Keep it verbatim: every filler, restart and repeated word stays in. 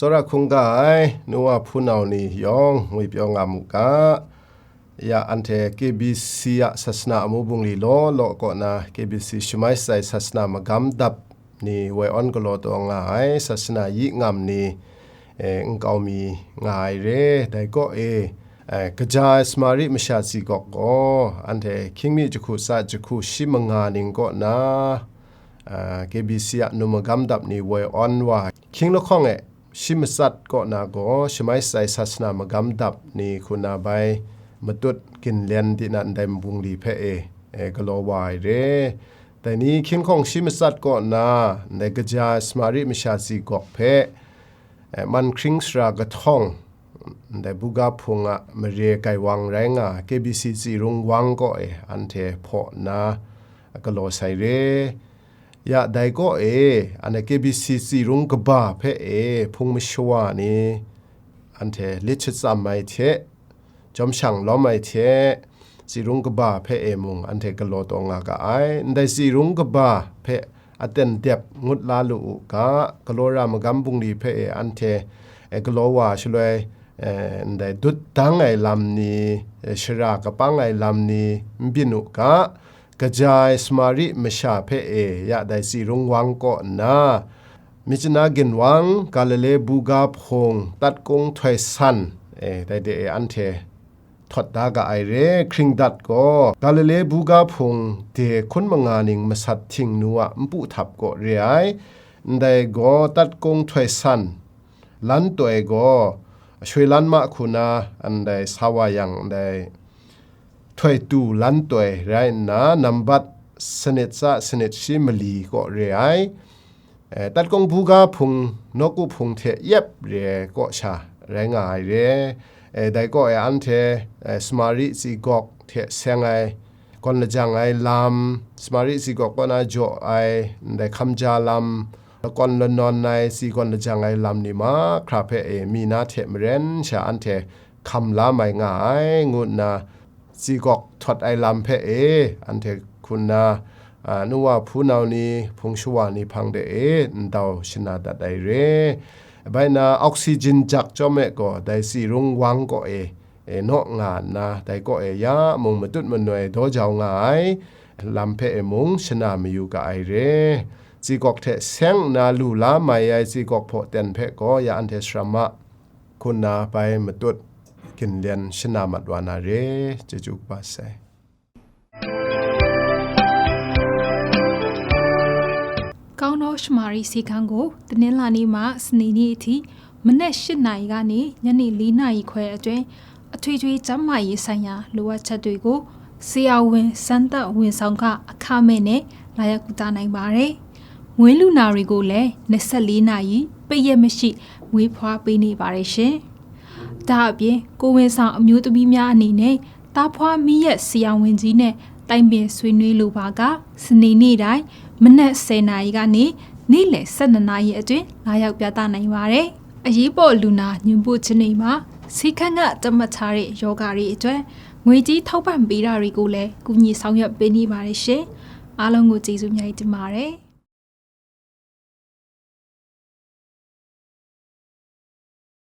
Tsawra hkungga ai nu wa hpunau ni yawng ngwipyaw nga mu ga. Ya anhte K B C a sasana amu bungli law law kaw na K B C shamai shatsai sasana magam dap ni woi awn galaw taw nga ai sasana yi ngam ni, eh, nkau mi nga ai re. Dai kaw e, eh, kaja ai Samari masha tsi gawk gaw, anhte hkying mi jahku tsa jahku shi manga ning kaw na, ah, K B C a nu magam dap ni woi awn wa, hkying lahkawng e shi matsat kaw na gaw, shamai shatsai sasana magam dap ni hku na bai matut ginlen di na ndai bungli hpe e, e galaw wa ai re. Dai ni hkying hkawng shi matsat kaw na, ndai kaja ai Samari masha tsi gawk hpe, e, man hkring sara kahtawng, ndai buga hpung a mare gaiwang rai nga, K B C tsi rung wang kaw e anhte hpaw nna galaw sai re. Ya dai kaw e, anhte K B C tsi rung kaba hpe e hpung mashawa ni anhte lit shatsam ai hte, jawm shang lawm ai hte, tsi rung kaba hpe e mung anhte galaw taw nga ga ai. Ndai tsi rung kaba hpe aten dep ngut la lu u ga, galaw ra magam bungli hpe e anhte, e, galaw wa shaloi, e, ndai dut dang ai lam ni, e, shara kapang ai lam ni n byin u ga, kaja ai Samari masha hpe e ya dai tsi rung wang kaw nna, Myitkyina ginwang, Galile buga hpung, tatkung htoi san, e, dai de e anhte htawt da ga ai re. Hkring dat gaw, Galile buga hpung de hkun manga ning masat htingnu a npu htap kaw re ai. Ndai gaw tatkung htoi san, lan toi gaw, shoi lan ma hku na, ndai sa wa yang, ndai htoi tu lan toi rai nna, nambat sanit tsa sanit shi mali kaw re ai. E, tatkung buga hpung, nawku hpung hte yep re ai kaw sha rai nga ai re. E, dai kaw e anhte, e, Samari tsi gawk hte seng ai, gawn lajang ai lam, Samari tsi gawk kaw na jaw ai, ndai hkam ja lam, lakawn lanawn ai tsi gawn lajang ai lam ni mahkra hpe e mi na hte maren sha anhte hkam la mai nga ai, ngu nna, tsi gawk htawt ai lam hpe e, anhte hku nna, a, nu wa hpunau ni, hpung shawa ni hpang de e, ndau shana dat ai re. Bai na, oxygen jak chyawm e gaw, dai tsi rung wang kaw e, e, naw nga nna, dai kaw e ya mung matut manoi daw jau nga ai lam hpe e mung shana mayu ga ai re. Tsi gawk hte seng nna lu la mai ai tsi gawk hpaw ten hpe gaw, ya anhte saram a, hku nna bai matut ginlen shana mat wa na re, chyeju kaba sai. ကောင်းသောရှမာရိစေခန်းကို တနင်္လာနေ့မှ စနေနေ့အထိ မနက် ရှစ်နာရီ ကနေ ညနေ လေးနာရီခွဲ အတွင်း အထွေထွေ ကျန်းမာရေးဆိုင်ရာ လိုအပ်ချက်တွေကို ဆရာဝန် စမ်းသပ် ဝန်ဆောင်ခ အခမဲ့နဲ့ လာရောက်ကုသနိုင်ပါတယ်။ မွေးလူနာတွေကိုလည်း နှစ်ဆယ့်လေးနာရီ ပိတ်ရက်မရှိ မွေးဖွားပေးနေပါတယ်ရှင်။ ဒါ့အပြင် ကိုယ်ဝန်ဆောင်အမျိုးသမီးများအနေနဲ့ သားဖွားမီးယပ်ဆရာဝန်ကြီးနဲ့ တိုင်ပင်ဆွေးနွေးလိုပါက စနေနေ့တိုင်း မနက် ဆယ်နာရီ ကနေ နေ့လယ် ဆယ့်နှစ်နာရီ အတွင်း လာရောက်ပြသနိုင်ပါတယ်။ အရေးပေါ်လူနာ ညွှန်ပို့ခြင်းတွေမှာ ဆေးခန်းက သတ်မှတ်ထားတဲ့ ရောဂါတွေအတွက် ငွေကြေးထောက်ပံ့ပေးတာတွေကိုလည်း ကူညီဆောင်ရွက်ပေးနေပါတယ်ရှင်။ အားလုံးကို ကျေးဇူးအများကြီးတင်ပါတယ်။